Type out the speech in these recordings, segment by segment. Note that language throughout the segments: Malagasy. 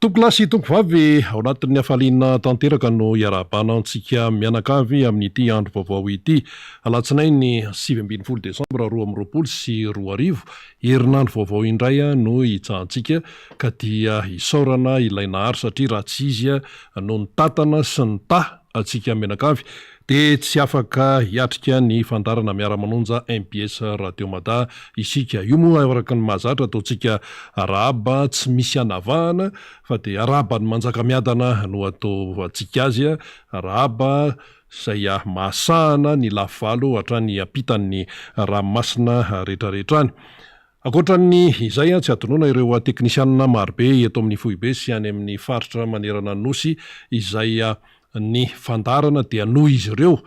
Tompokolahy sy tompokovavy, ao anatin'ny hafaliana tanteraka no iarahabana antsika mianakavy amin'ity andro vaovao ity. Alatsinainy 19 desambra 2022, herinandro vaovao indray no hitsahantsika ka dia isaorana ilay Nahary satria raha tsy Izy no nitantana sy nitaha antsika mianakavy dia tsy afaka hiatrika ny fandaharana Miara-manonja mbs Radio Mada isika. Io moa araka ny mahazatra ataontsika arahaba tsy misy anavahana fa dia arahaba ny Manjakamiadana no ataovantsika azy, arahaba izay mahasahana ny lafivalo hatrany ampitan'ny ranomasina rehetrarehetra any. Ankoatra ny izay, tsy adinoina ireo teknisianina marobe eto amin'ny foibe sy any amin'ny faritra manerana ny Nosy izay ny fandaharana dia noho izy ireo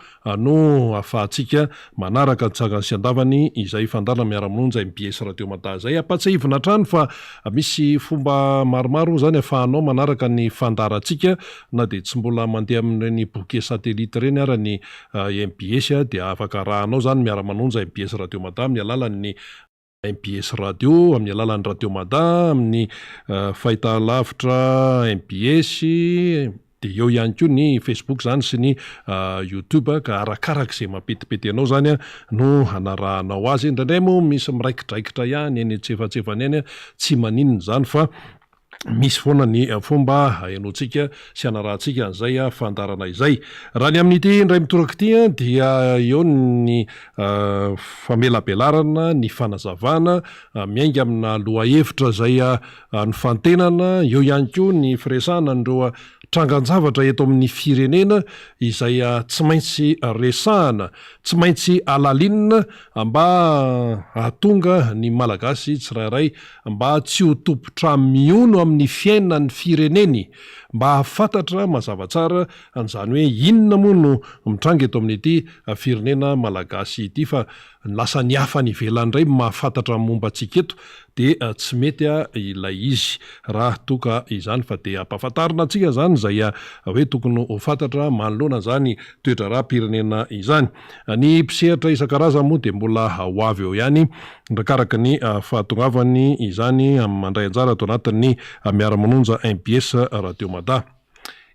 no ahafahantsika manaraka an-tsakany sy an-davany izay fandaharana miara-mononja mbs Radio Mada izay. Ampahatsiahivina hatrany fa misy fomba maromaro moa izany ahafahanao manaraka ny fandaharantsika na dia tsy mbola mandeha amin'ireny bouquet satellite ireny ara ny mbs dia afaka arahanao izany miara-manonja mbs Radio Mada amin'ny alalan'ny Mbs Radio, amin'ny alalan'ny Radio Mada, amin'ny fahitalavitra mbs, dia eo ihany koa ny Facebook izany sy ny YouTube ka arakaraka izay mampetipety anao izany no hanarahanao azy. Indraindray moa misy miraikidraikitra ihany eny antsefatsefany eny, tsy maninona izany fa misy foana ny fomba henoantsika sy hanarahantsika an'izay fandaharana izay. Raha ny amin'ity indray mitoraka ity dia eo ny famelabelarana, ny fanazavana miainga amina lohahevitra izay nofantenana, eo ihany koa ny firesahana an'ireo trangan-javatra eto amin'ny firenena izay tsy maintsy resahana, tsy maintsy alalinina mba hahatonga ny Malagasy tsirairay mba tsy ho tompon-trano mihono amin'ny fiainan'ny fireneny, mba hahafantatra mazava tsara an'izany hoe inona moa no mitranga eto amin'ity firenena malagasy ity fa ny lasa ny hafa any ivelany indray mahafantatra ny momba antsika eto dia tsy mety ilay izy raha toa ka izany fa dia ampahafantarina antsika izany izay hoe tokony ho fantatra manoloana izany toe-draharaham-pirenena izany. Ny mpisehatra isan-karazany moa dia mbola ho avy eo ihany arakaraka ny fahatongavany izany mandray anjara ato anatin'ny Miara-manonja mbs Radio Mada.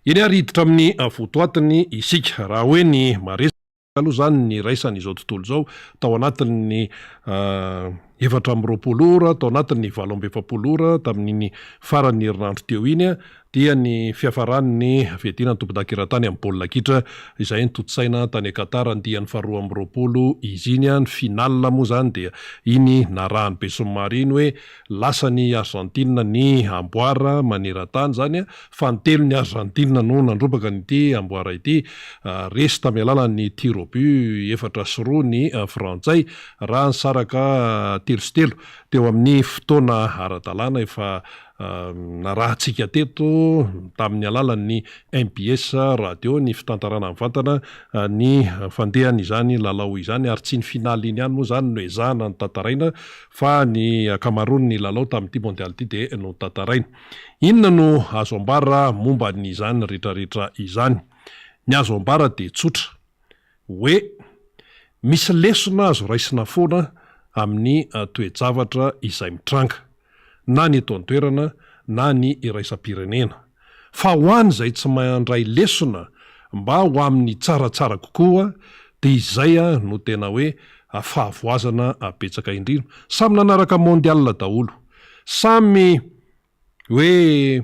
Eny ary hiditra amin'ny votoatiny isika. Raha hoe ny maresaka aloha izany ny iraisan'izao tontolo izao tao anatin'ny 24 ora, tao anatin'ny 48 ora tamin'iny faran'ny herinandro teo iny dia ny fiafaran'ny fiadiana ny tompondaka eran-tany amin'ny baolina kitra izay notontosaina tany Qatar andiany faharoa 22 izy iny. Ny finale moa izany dia iny narahan'ny besinimaro iny hoe lasan'i Argentine ny amboara maneran-tany izany fa ny telon'i Argentine no nandrombaka an'ity amboara ity. Resy tamin'ny alalan'ny tir au but 4-2 ny frantsay raha nisaraka 3-3 teo amin'ny fotoana ara-dalàna efa Narahantsika teto tamin'ny alalan'ny mbs Radio ny fitantarana mivantana ny fandehan'izany lalao izany ary tsy ny finale iny ihany moa izany no ezahana notantaraina fa ny ankamaroan'ny lalao tamin'ity mondial ity dia notantaraina. Inona no azo ambara momba an'izany rehetrarehetra izany? Ny azo ambara dia tsotra. Hoe misy lesona azo raisina foana amin'ny toe-javatra izay mitranga, na ny eto an-toerana na ny iraisam-pirenena. Fa ho an'izay tsy mandray lesona mba ho amin'ny tsaratsara kokoa dia izay no tena hoe fahavoazana betsaka indrindra. Samy nanaraka mondial daholo. Samy hoe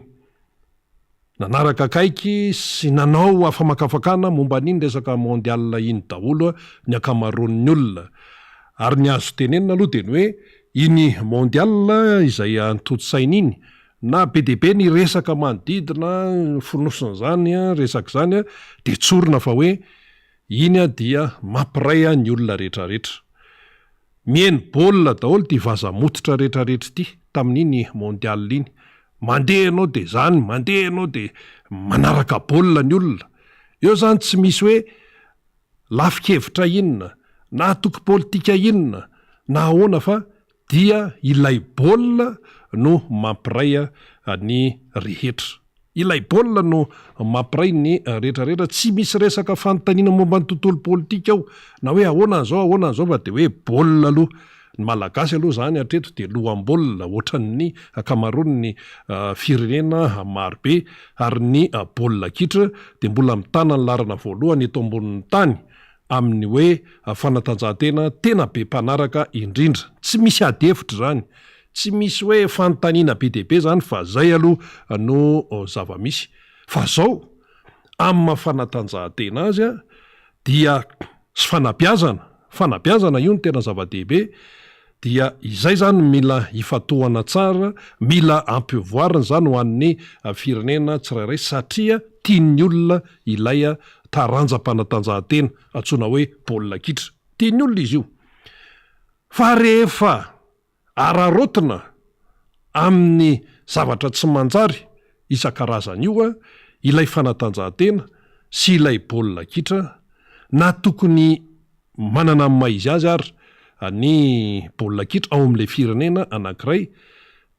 nanaraka akaiky sy nanao famakafakana momba an'iny resaka mondial iny daholo ny ankamaroan'ny olona. Ary ny azo tenenina aloha dia ny hoe iny mondial izay antontosaina iny, na be dia be ny resaka manodidina fonosin'izany resaka izany dia tsorina fa hoe iny dia mampiray ny olona rehetrarehetra. Mihaino baolina daholo ity vaza mototra retraretra ity tamin'iny mondial iny. Mandeha ianao dia izany, mandeha ianao dia manaraka baolina ny olona. Eo izany tsy misy hoe lafin-kevitra inona, na antoko politika inona. na ahoana fa dia ilay baolina no mampiray ny rehetra. Ilay baolina no mampiray ny rehetra rehetra, tsy misy resaka fanontaniana momba ny tontolo politika ao, na hoe ahoana an'izao ahoana an'izao fa dia hoe baolina aloha. Ny Malagasy aloha izany hatreto dia loham-baolina ohatran'ny ankamaroan'ny firenena marobe ary ny baolina kitra dia mbola mitana ny laharana voalohany eto ambonin'ny tany amin'ny hoe fanatanjahantena tena be mpanaraka indrindra. Tsy misy ady hevitra izany, tsy misy hoe fanontaniana be dia be izany fa izay aloha no zava-misy. Fa izao, amin'ny maha fanatanjahantena azy dia sy fanabeazana, fanabeazana io no tena zava-dehibe, dia izay izany no mila ifantohana tsara, mila ampivoarina izany ho an'ny firenena tsirairay satria tian'ny olona ilay taranjam-panatanjahantena antsoina hoe baolina kitra. Tian'ny olona izy io. Fa rehefa araraotina amin'ny zavatra tsy manjary isan-karazany io ilay fanatanjahantena sy ilay baolina kitra, na tokony manana ny maha izy azy ary ny baolina kitra ao amin'ilay firenena anankiray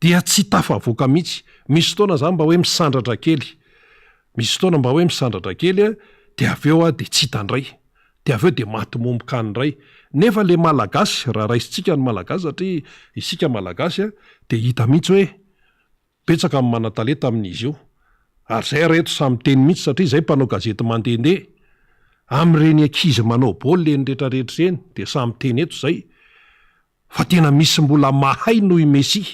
dia tsy tafavoaka mihitsy. Misy fotoana zany mba hoe misandratra kely, misy fotoana mba hoe misandratra kely dia avy eo dia tsy hita indray, dia avy eo dia maty momoka any indray. Nefa ilay Malagasy, raha raisintsika ny Malagasy satria isika Malagasy dia hita mihitsy hoe Betsaka ny manan-talenta amin'izy io. Ary izay ary eto samy miteny mihitsy satria izay mpanao gazety mandehandeha amin'ireny ankizy manao baolina eny rehetrarehetra ireny dia samy miteny eto izay fa tena misy mbola mahay noho i Messi.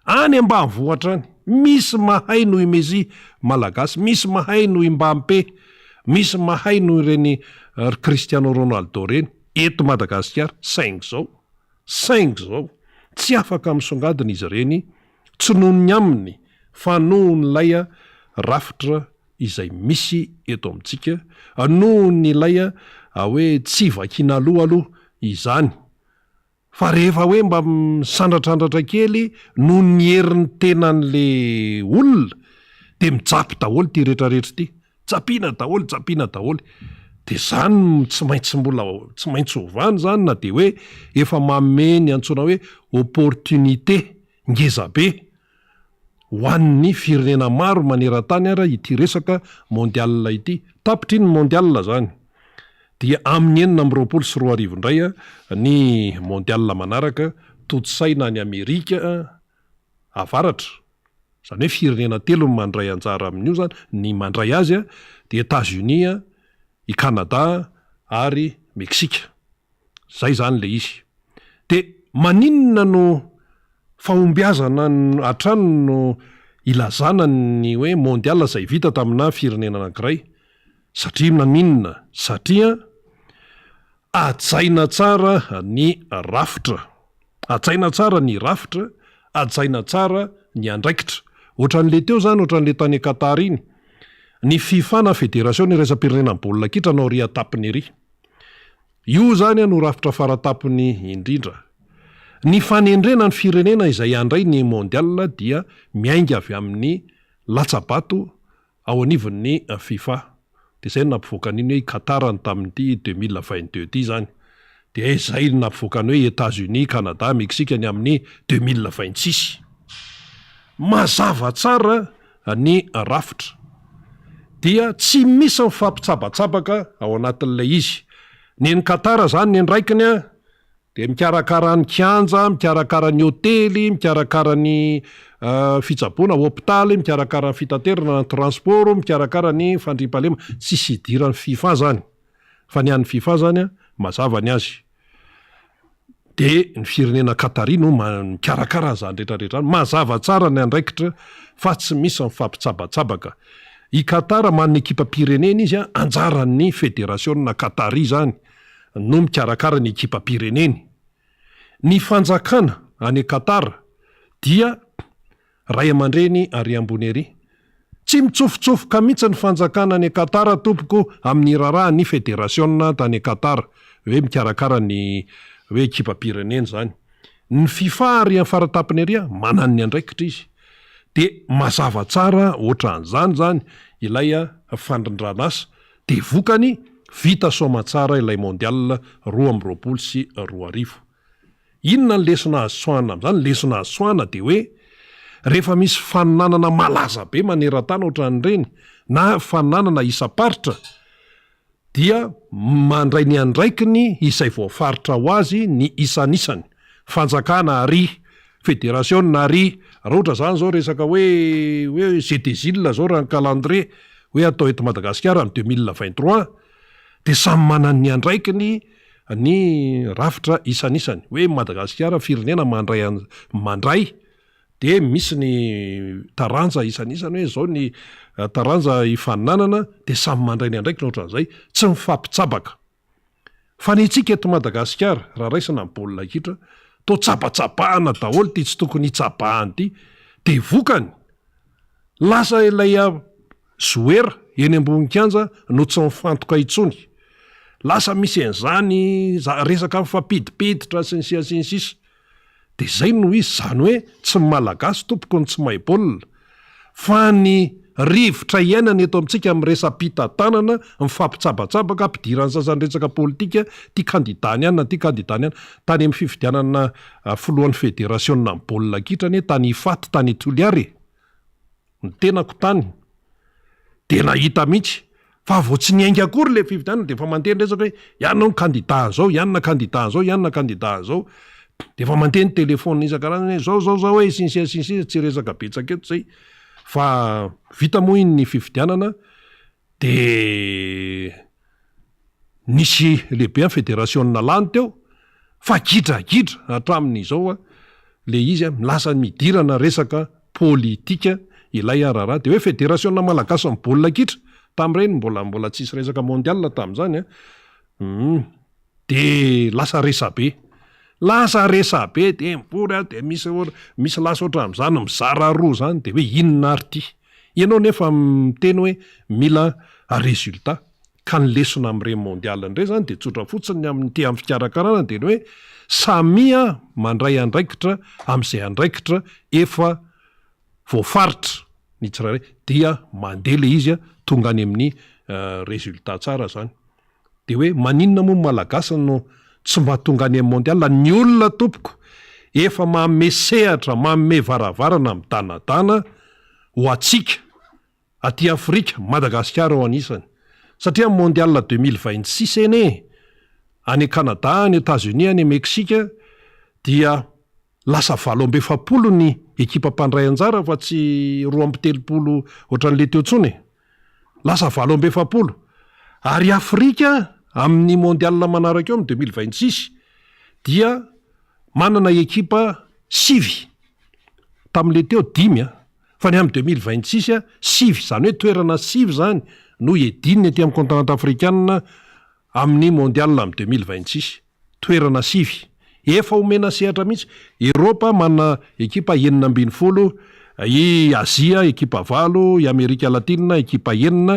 Any ambanivohitra any, misy mahay noho i Messi malagasy, misy mahay noho i Mbappé, misy mahay noho ireny ry Cristiano Ronaldo ireny eto Madagasikara saingy izao, saingy izao tsy afaka misongadina izy ireny Tsy noho ny aminy fa noho n'ilay rafitra izay misy eto amintsika, noho ny ilay hoe tsy vakiana aloha aloha izany fa rehefa hoe mba misandratrandratra kely noho ny herin'ny tenan'le olona dia mijapy daholo ity retraretra ity, japiana daholo, japiana daholo. Dia izany no tsy maintsy mbola tsy maintsy ovana izany na dia hoe efa manome ny antsoina hoe opportunité ngeza be ho an'ny firenena maro maneran-tany ara ity resaka mondial ity. Tapitra iny mondial izany dia amin'ny 2026 indray ny mondial manaraka tontosaina any Amerika Avaratra. Izany hoe firenena telo no mandray anjara amin'io izany, ny mandray azy dia Etats-Unis, i Canada ary Meksika. Izay izany ilay izy. Dia maninona no fahombiazana hatrany no ilazana ny hoe mondial izay vita tamina firenena anankiray? Satria maninona? Satria hajaina tsara ny rafitra. Hajaina tsara ny rafitra, hajaina tsara ny andraikitra. Ohatran'ilay teo izany, ohatran'ilay tany Qatar iny. Ny fifa na Federasiona Iraisam-pirenena ny baolina kitra no ery an-tampony ery. Io izany no rafitra faratampony indrindra. Ny fanendrena ny firenena izay handray ny Mondial dia miainga avy amin'ny latsa-bato ao anivon'ny fifa. Dia izay no nampivoaka an'iny hoe i Qatar ny tamin'ity 2022 ity izany. Dia izay no nampivoaka ny hoe Etats-Unis, Canada, Mexique ny amin'ny 2026. Mazava tsara ny rafitra. Dia tsy misy mifampitsabatsabaka ao anatin'ilay izy. Ny an'i Qatar izany ny andraikiny dia mikarakara ny kianja, mikarakara ny hotely, mikarakara ny fitsaboana, hopitaly, mikarakara ny fitaterana na ny transport, mikarakara ny fandriampahalemana. Tsisy idiran'ny fifa izany. Fa ny an'ny fifa izany mazava ny azy. Dia ny firenena Qatari no mikarakara an'izany rehetra rehetra izany. Mazava tsara ny andraikitra fa tsy misy mifampitsabatsabaka. I Qatar manana ekipam-pirenena izy, anjaran'ny federasiona Qatari izany no mikarakara ny ekipam-pireneny. Ny fanjakana any Qatar dia Ray aman-dreny ary ambony ery. Tsy mitsofotsofoka mihitsy ny fanjakana any Qatar tompoko amin'ny raharaha ny federasiona tany Qatar hoe mikarakara ny hoe ekipam-pirenena izany. Ny fifa ary amin'ny faratapony ery manana ny andraikitra izy. Dia mazava tsara ohatran'izany izany ilay fandrindran'asa. Dia vokany vita soamantsara ilay mondial 2022. Inona ny lesona azo tsoahina amin'izany? Ny lesona azo tsoahina dia hoe rehefa misy faninanana malaza be maneran-tany ohatran'ireny na faninanana isam-paritra dia mandray ny andraikiny izay voafaritra ho azy ny isanisany, fanjakana ary, federasiona ary, raha ohatra izany izao resaka hoe hoe jeux des îles izao raha ny calendrier hoe atao eto Madagasikara amin'ny 2023 dia samy manana ny andraikiny ny rafitra isanisany, hoe Madagasikara firenena mandray mandray Dia misy ny taranja isan'isany hoe izao ny taranja ifaninanana dia samy mandray ny andraikiny ohatran'izay, tsy mifampitsabaka. Fa ny antsika eto Madagasikara, raha raisina ny baolina kitra, toa tsabatsabahana daholo ity tsy tokony hitsabahana ity, dia vokany, lasa ilay joueur eny ambony kianja no tsy mifantoka intsony. Lasa misy an'izany resaka mifampidipiditra sy ny sisa sy ny sisa. Dia izay no izy, izany hoe tsy ny Malagasy tompoko no tsy mahay baolina, fa ny rivotra iainana eto amintsika amin'ny resa-pitantanana, mifampitsabatsabaka, ampidiran'ny sasany resaka politika, ity kandida ny anona, ity kandida ny anona. Tany amin'ny fifidianana filohan'ny federasiona ny baolina kitra anie tany Ifaty, tany Toliara e! Ny tenako tany dia nahita mihitsy fa vao tsy niainga akory ilay fifidianana dia efa mandeha ny resaka hoe ianona no kandida an'izao, ianona kandida an'izao, ianona kandida an'izao. Dia efa mandeha ny telephone isan-karazany hoe zao zao zao e sy ny sisa sy ny sisa, tsy resaka betsaka eto izay fa vita moa iny ny fifidianana Dia nisy lehibe ny federasiona lany teo fa gidragidra hatramin'izao le izy lasa nidirana resaka politika ilay raharaha. Dia hoe federasiona malagasin'ny baolina kitra tamin'ireny mbola mbola tsisy resaka mondial tamin'izany an. Hum dia lasa resabe. Lasa resabe dia mivory dia misy misy lasa ohatran'izany mizara roa izany dia hoe inona ary ity. Ianao nefa miteny hoe mila résultat, ka ny lesona amin'ireny mondial indray zany dia tsotra fotsiny ny amin'ity amin'ny fikarakarana dia ny hoe samia mandray andraikitra amin'izay andraikitra efa voafaritra ny tsirairay dia mandeha le izy tonga any amin'ny résultat tsara zany. Dia hoe maninona moa ny Malagasy no tsy mba tonga any amin'ny mondial? Ny olona tompoko efa manome sehatra, manome varavarana midanadana ho antsika aty Afrika, Madagasikara ho anisany. Satria ny mondial 2026 anie any Canada, any Etats-Unis, any Mexique dia lasa 48 ny ekipa mpandray anjara fa tsy 32 ohatran'ilay teo intsony e. Lasa 48. Ary Afrika amin'ny mondial manaraka eo amin'ny 2026 dia manana ekipa sivy. Tamin'ilay teo dimy an. Fa ny amin'ny 2026 sivy. Izany hoe toerana sivy izany no hiadiany aty amin'ny continent afrikana amin'ny mondial amin'ny 2026. Toerana sivy. Efa omena sehatra mihitsy. Eropa manana ekipa 16, i Azia ekipa valo, i Amerika Latina ekipa enina,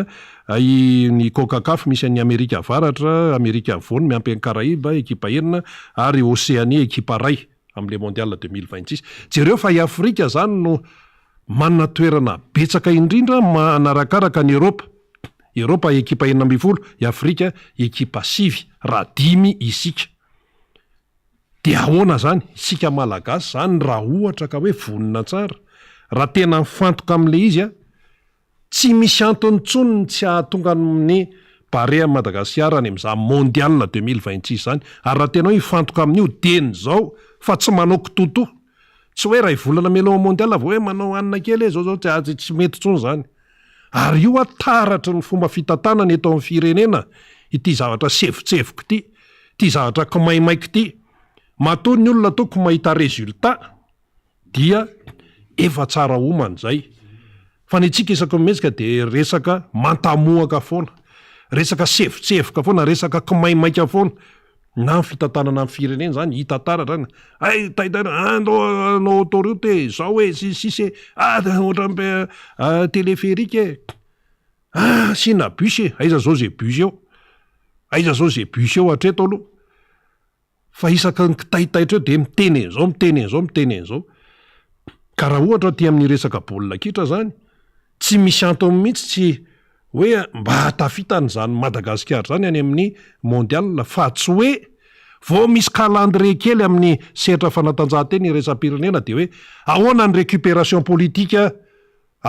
i ny Concacaf misy an'i Amerika Avaratra, Amerika Afovoany miampy an'i Karaiba ekipa enina ary Oseania ekipa iray amin'ilay mondial 2026. Jereo fa i Afrika izany no manana toerana betsaka indrindra manarakaraka an'i Eropa. Eropa ekipa 16, i Afrika ekipa sivy, raha dimy isika. Dia ahoana izany? Isika Malagasy izany raha ohatra ka hoe vonona tsara, raha tena mifantoka amin'ilay izy an, tsy misy antony intsony ny tsy hahatonga ny Barea an'i Madagasikara any amin'izany Mondial 2026 izany. Ary raha tena hoe hifantoka amin'io dieny izao fa tsy manao kitoatoa. Tsy hoe iray volana mialohan'ny Mondial vao hoe manao hanina kely e, izao izao, tsy tsy mety intsony izany. Ary io an taratry ny fomba fitantanana eto amin'ny firenena ity zavatra sevotsevoka ity. Ity zavatra kimaimaika ity. Matoa ny olona tompoko mahita résultat dia efa tsara homana izay. Fa ny antsika isaky ny mihetsika dia resaka mantamohaka foana, resaka sevotsevoka foana, resaka kimaimaika foana. Na ny fitantanana ny firenena izany hita taratra any. Hay taitaina, andao hanao autoroute e, izao e, sy ny sisa e, ah ohatran'ny téléphérique e. Ah asiana bus e, aiza zao ze bus eo? Aiza zao ze bus eo hatreto aloha? Fa isaky ny kitaitaitra eo dia miteny an'izao, miteny an'izao, miteny an'izao. Ka raha ohatra aty amin'ny resaka baolina kitra zany, tsy misy antony mihitsy tsy hoe mba hahatafita an'izany Madagasikara izany any amin'ny mondial fa tsy hoe Vao misy calendrier kely amin'ny sehatra fanatanjahantena iraisam-pirenena dia hoe ahoana ny récupération politique?